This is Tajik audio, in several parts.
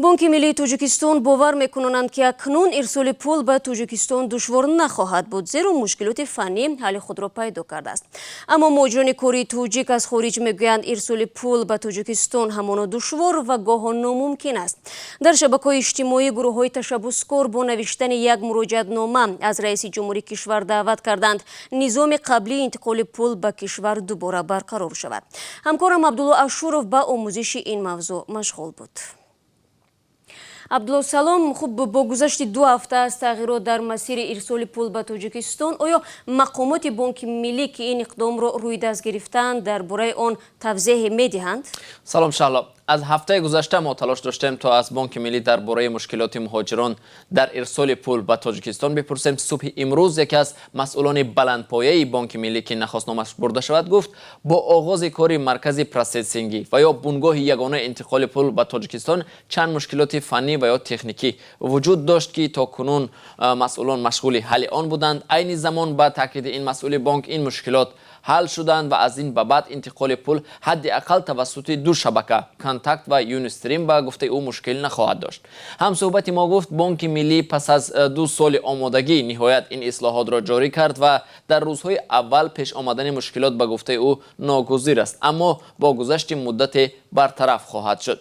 Бонки миллии Тоҷикистон бовар мекунонанд, ки акнун ирсоли пул ба Тоҷикистон душвор нахоҳад буд, зеро мушкилоти фаннӣ ҳалли худро пайдо кардааст. Аммо муҳоҷирони кории тоҷик аз хориҷ мегӯянд, ирсоли пул ба Тоҷикистон ҳамоно душвор ва гоҳо номумкин аст. Дар шабакаҳои иҷтимоӣ гурӯҳҳои ташаббускор бо навиштани як муроҷиатнома аз раиси ҷумҳури кишвар даъват карданд, низоми қаблии интиқоли пул ба кишвар дубора барқарор шавад. Ҳамкорам Абдулло Ашуров ба омӯзиши ин мавзӯъ машғул буд. Абдулло, салом. Хуб, бо гузашти 2 ҳафта аз тағйирот дар масири ирсоли пул ба Тоҷикистон, оё мақомоти Бонки миллӣ, ки ин иқдомро рӯи даст гирифтаанд, дар бораи он тавзеҳе медиҳанд? Салом, Шаҳло. Аз ҳафтаи гузашта мо талош доштем, то аз Бонки миллӣ дар бораи мушкилоти муҳоҷирон дар ирсоли пул ба Тоҷикистон бипурсем. Субҳи имрӯз яке аз масъулони баландпояи Бонки миллӣ, ки нахост номаш бурда шавад, гуфт, бо оғози кори маркази процессингӣ ва ё бунгоҳи ягонаи интиқоли пул ба Тоҷикистон чанд мушкилоти фаннӣ ва ё техникӣ вуҷуд дошт, ки то кунун масъулон машғули ҳалли он буданд. Айни замон, ба таъкиди ин масъули бонк, ин мушкилот ҳал шуданд ва аз ин ба баъд интиқоли пул ҳадди ақал тавассути ду шабака, Контакт ва Юнистрим, ба гуфтаи ӯ, мушкил нахоҳад дошт. Ҳамсӯҳбати мо гуфт, Бонки миллӣ пас аз 2 соли омодагӣ ниҳоят ин ислоҳотро ҷорӣ кард ва дар рӯзҳои аввал пеш омадани мушкилот, ба гуфтаи ӯ, ногузир аст, аммо бо гузашти муддате бартараф хоҳад шуд.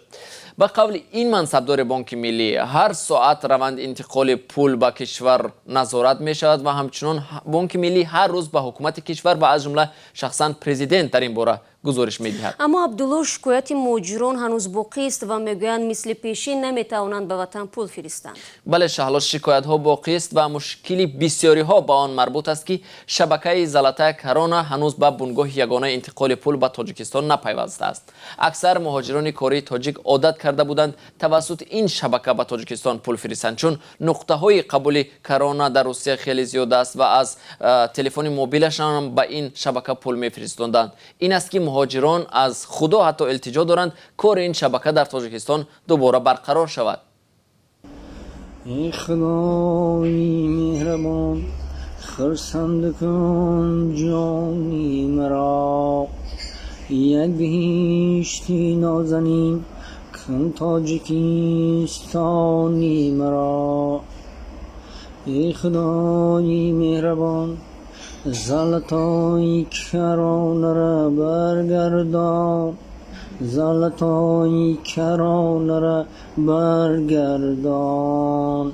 Ба қавли ин мансабдори Бонки миллӣ, ҳар соат раванди интиқоли пул ба кишвар назорат мешавад ва ҳамчунон Бонки миллӣ ҳар рӯз ба ҳукумати кишвар ва аз ҷумла шахсан президент дар ин бора гузориш медиҳад. Аммо, Абдулло, шикояти муҳоҷирон ҳанӯз боқист ва мегӯянд, мисли пешин наметавонанд ба ватан пул фиристанд. Бале, Шаҳло, шикоятҳо боқист ва мушкили бисёриҳо ба он марбут аст, ки шабакаи Золотая Корона ҳанӯз ба бунгоҳи ягонаи интиқоли пул ба Тоҷикистон напайвастааст. Аксар муҳоҷирони кории тоҷик одат карда буданд тавассути ин шабака ба Тоҷикистон пул фиристанд, чун нуқтаҳои қабули корона дар Русия хеле зиёд аст ва аз телефони мобилашон ба ин шабака пул мефиристонданд. Ин аст, ки муҳоҷирон аз Худо ҳатто илтиҷо доранд, кори ин шабака дар Тоҷикистон дубора барқарор шавад. Эй Худои меҳрабон, хурсанд кун ҷони маро, як биҳишти нозанин кун Тоҷикистони маро. Эй Худои меҳрабон, Золотой Коронара баргардон, Золотой Коронара баргардон.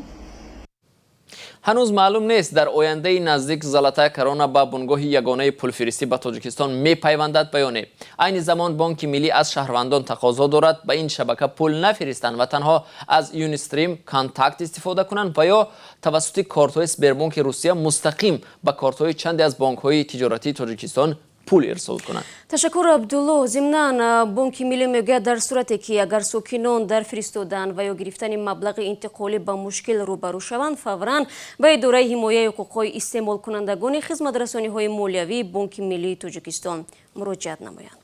Ҳанӯз маълум нест, дар ояндаи наздик Золотая Корона ба бунгоҳи ягонаи пулфиристӣ ба Тоҷикистон мепайвандад ва ё не. Айни замон Бонки миллӣ аз шаҳрвандон тақозо дорад, ба ин шабака пул нафиристанд ва танҳо аз Юнистрим, Контакт истифода кунанд ва ё тавассути кортҳои Сбербонки Русия мустақим ба кортҳои чанде аз бонкҳои тиҷоратии Тоҷикистон пул ирсол кунанд. Ташаккур, Абдулло. Зимнан, Бонки миллӣ мегӯяд, дар сурате ки агар сокинон дар фиристодан ва ё гирифтани маблағи интиқолӣ ба мушкил рӯбарӯ шаванд, фавран ба Идораи ҳимояи ҳуқуқҳои истеъмолкунандагони хизматрасониҳои молиявии Бонки миллии Тоҷикистон муроҷиат намоянд.